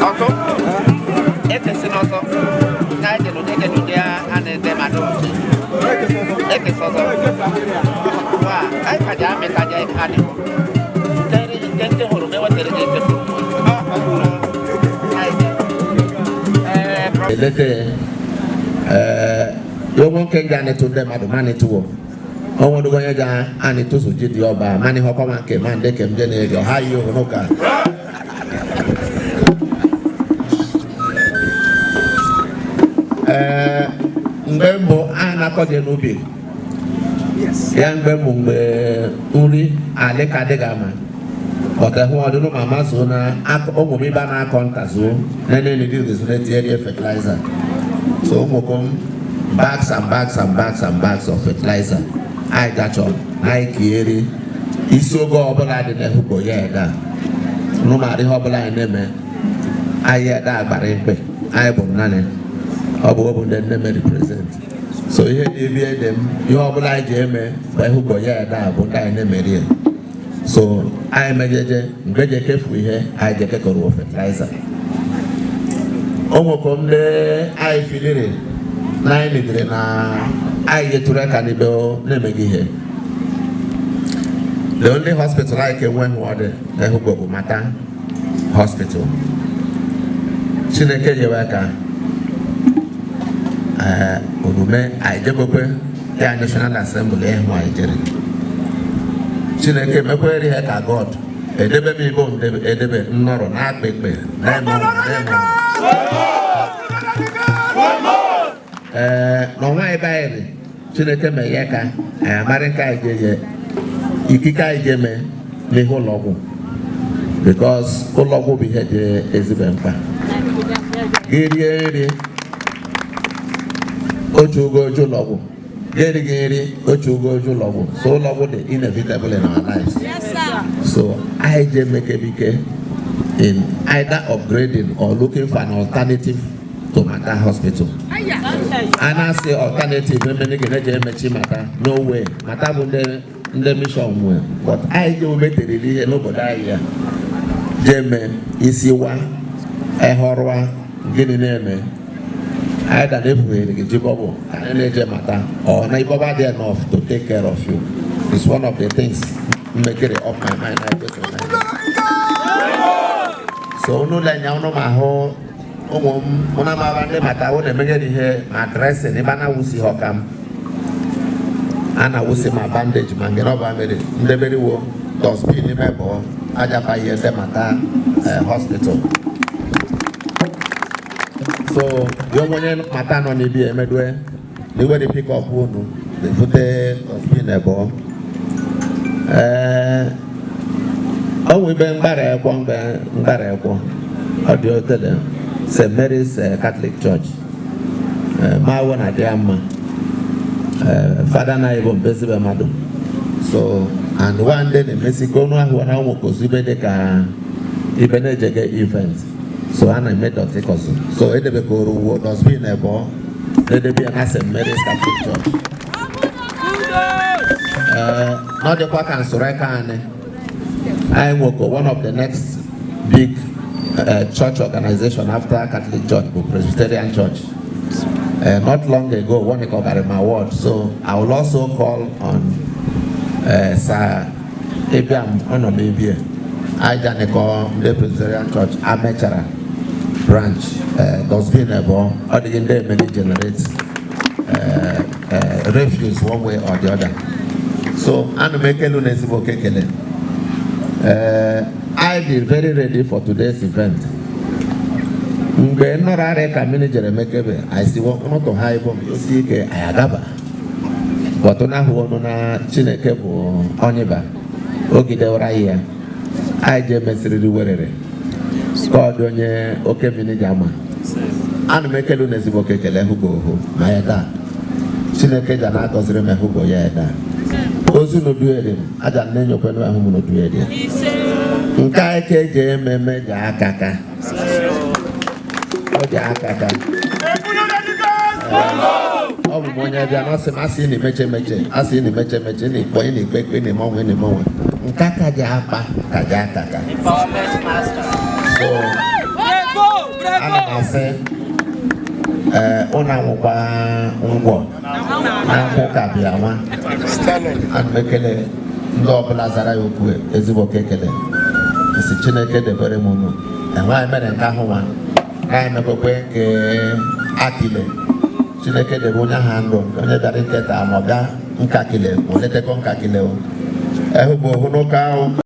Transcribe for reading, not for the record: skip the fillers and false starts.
Ọtụ ekesi n'ọsọ na ejelu ejelu dị a na-ede mmadụ ekesi ọsọ wa anyị ka ji amịta ji adị nke ndị hụrụ m ewetara gị ekesi. Elete yo nwoke ga anịtụ ndị mmadụ ma anịtụwo onwedogo onye ga anịtụzụ ji dị ọba ma n'ihe ọkwa ma nke ma ndị kem je na-eri ọha yi ohụ n'ụka. Ee, mgbe mbụ a na-akọje n'ubi ya, mgbe mbụ, mgbe nri alịka adịghị ama ọtẹ̀hún ọdún ló màmá so na ụmụ m ibe a na-akọ nta so nene nidi so na-etinyere fertilizer, so ụmụkọ m bags and bags and bags and bags of fertilizer anyị gachọ na anyị kieri isi oge ọbụla dị n'ehugbo ya eda nụmarị ihe ọbụla anyị na-eme anyị eda agbara mkpe anyị bụ naanị ọ bụ ọ bụ ndị nne m represent. So ihe dị ebe ede m, ihe ọbụla anyị ji eme bụ ehugbo ya eda bụ ndị anyị na-emeri ya. So anyị mejeje mgbe eji ekefu ihe anyị ji ekekọrọ fertilizer, o nwekọ ndị anyị filiri na anyị lidere na anyị nyetụrụ aka n'ibe na-emeghị ihe. The only hospital anyị ka enwe hụ ọdị n'Ehugbo bụ Mata Hospital. Chineke nyewe aka, ee, omume anyị jekwekwe ya National Assembly ịhụ anyị jere. Chineke mekwere ihe ka God edebe m ibo edebe nnọrọ na-akpa ikpe na-eme na-eme. Ee, n'ọnwa ebe anyị dị, Chineke meghe ka anyị amarị nke anyị ga-enye ikike anyị ga-eme n'ihe ụlọọgwụ, because ụlọọgwụ bụ ihe dị ezigbo mkpa. Gị rie nri otu ogo oju ụlọọgwụ, gị erighị nri otu ogo oju ụlọọgwụ. So ụlọọgwụ dị inevitable in our lives. So anyị ji emekebike in either upgrading or looking for an alternative to Mata Hospital. A na-asị alternative emene gị na-eji emechi Mata, no way. Mata bụ ndị mission nwe, but anyị ji ometeriri ihe n'obodo anyị ya jee mee isi wa ehọrụa gịnị na-eme anyị ga na-efugheri gị ji bọbụ ka anyị na-eje Mata or na ibọba dị enough to take care of you. It's one of the things mekere up my mind. I just remind. So unu lenya unu ma hụ ụmụ m unu amara ndị Mata unu emeghere ihe ma dressing ebe a na-awụsi ha ọka m a na-awụsị ma bandage ma ngere ọba mere ndeberiwo dustbin ime bụ ajapa ihe ndị Mata hospital. So ya onye Mata nọ n'ibi emedue n'iwere pick up unu ebute dustbin ebe ee ọ nwe ibe mgbara ekwo mgbe mgbara ekwo ọ dị otele St. Mary's Catholic Church ma awụ na dị ya mma. Fada na bụ mbezibe mmadụ. So and one day na-emesi ka ọnụ ahụ na ụmụ kozu ibe dị ka ibe na-ejege event, so a na-eme dirty kọzụ, so edebekọrọ uwe dustbin ebe ọ na-edebe ya na St. Mary's Catholic Church. Ee, na ọ dịkwa ka nsoro aka anyị anyị nwekọ one of the next big church organization after Catholic Church bụ Presbyterian Church. Not long ago, one called my ward. So I will also call on Sir Ibiam Onomibie, Ajaniko, the Presbyterian Church, Amechara branch, dustbin ebo, ọ dịghị ndị emeni generate refuse one way or the other. So ana m ekele unu ezigbo oke ekele. I be very ready for today's event. Mgbe nnọrọ arị ka mmiri jere mekebe anyị si n'ụtụ ha ibo m osi ike anyị agaba bọtụ na ahụ ọnụ na Chineke bụ onyeba ogidewara ya anyị je mesịrịrị werere ka ọ dị onye oke mmiri ji ama. Ana m ekele unu ezigbo oke ekele hụgo ohu ma ya daa Chineke ja na-agọziri m ehụgo ya daa. Ozi n'odueri m aja nne nyekwenu ahụ m n'odueri ya. Nke anyị ka eji ememe ji akaka. O ji akaka. Ọ bụ m onye bịa na ọsị m asị na emeche emeche, asị na emeche emeche, na ikpọ, na ikpe ikpe, na eme ọnwe, na eme ọnwe. Nke aka ji akpa ka ji akaka. So ana m asị ee, ụnụ anwụkwa ngwọ na nkwụ ka bịa nwa. Ana m ekele ndị ọbụla zara ya okwu, ezigbo oke ekele. Nsị Chineke debere m unu. Enweghị mere nke ahụ nwa anyị mekwekwe nke akile. Chineke debe onye ahụ ndụ, onye bịara nketa ma ọ bịa nkakile ma o letekọ nkakile o ehụ bụ ohu n'ụka ahụ.